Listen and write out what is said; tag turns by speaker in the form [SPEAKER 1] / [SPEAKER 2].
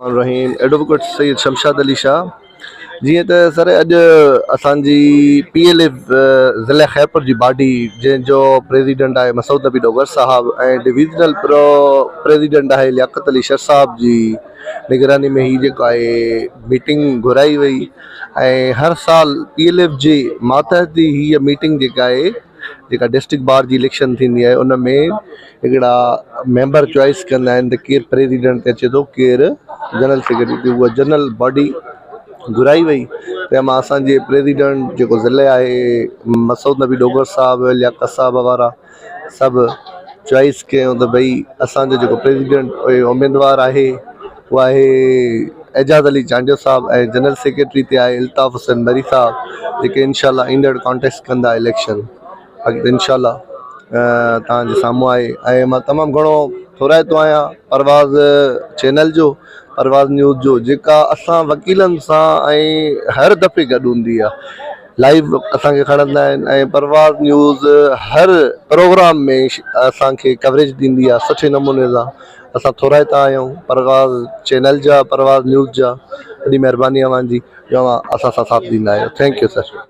[SPEAKER 1] الرحيم ايڊووڪيٽ سيد شمشاد علي شاهه جيئن ته سر اڄ اسان جي پي ايل ايف ضلع خيرپور جي باڊي جنهن جو پريزيڊنٽ آهي مسعود نبي ڊوگر صاحب ۽ ڊويزنل پرو پريزيڊنٽ آهي لياقت علي شر صاحب جي نگراني ۾ هي جيڪو آهي ميٽنگ گهرائي وئي ۽ هر سال پي ايل ايف جي ماتحت هي ميٽنگ جيڪا آهي جيڪا ڊسٽرڪٽ بار جي اليڪشن ٿيندي آهي ان ۾ هڪڙا ميمبر چوائس ڪندا آهن ته ڪير پريزيڊنٽ تي اچي ٿو ڪير جنرل سيڪريٽري تي اها جنرل باڊي گهرائي وئي تنهن مان اسانجي پريزيڊنٽ جيڪو ضلعي آهي مسعود نبي ڊوگر صاحب لياقت صاحب وارا سڀ چوائس ڪيون ته ڀئي اسانجو جيڪو پريزيڊنٽ اميدوار آهي اهو آهي اعجاز علي چانڊيو صاحب ۽ جنرل سيڪريٽري تي آهي الطاف حسين مري صاحب جيڪي انشاء الله ايندڙ ڪانٽيسٽ ڪندا اليڪشن باقي ته انشاء الله توهان جي سامهون آهي ۽ مان تمام گهڻو ٿورائتو آهيان پرواز چينل جو پرواز نيوز جو جيڪا اسان وڪيلن سان ۽ هر دفعي گڏ هوندي آهي لائيو اسان کي کڻندا آهن ۽ پرواز نيوز هر پروگرام ۾ اسان کي ڪوريج ڏيندي آهي سٺي نموني سان اسان ٿورائتا آهيون پرواز چينل جا پرواز نيوز جا وڏي مهرباني اوهان جي جو اوهان اسان سان ساٿ ڏيندا آهيو thank you sir.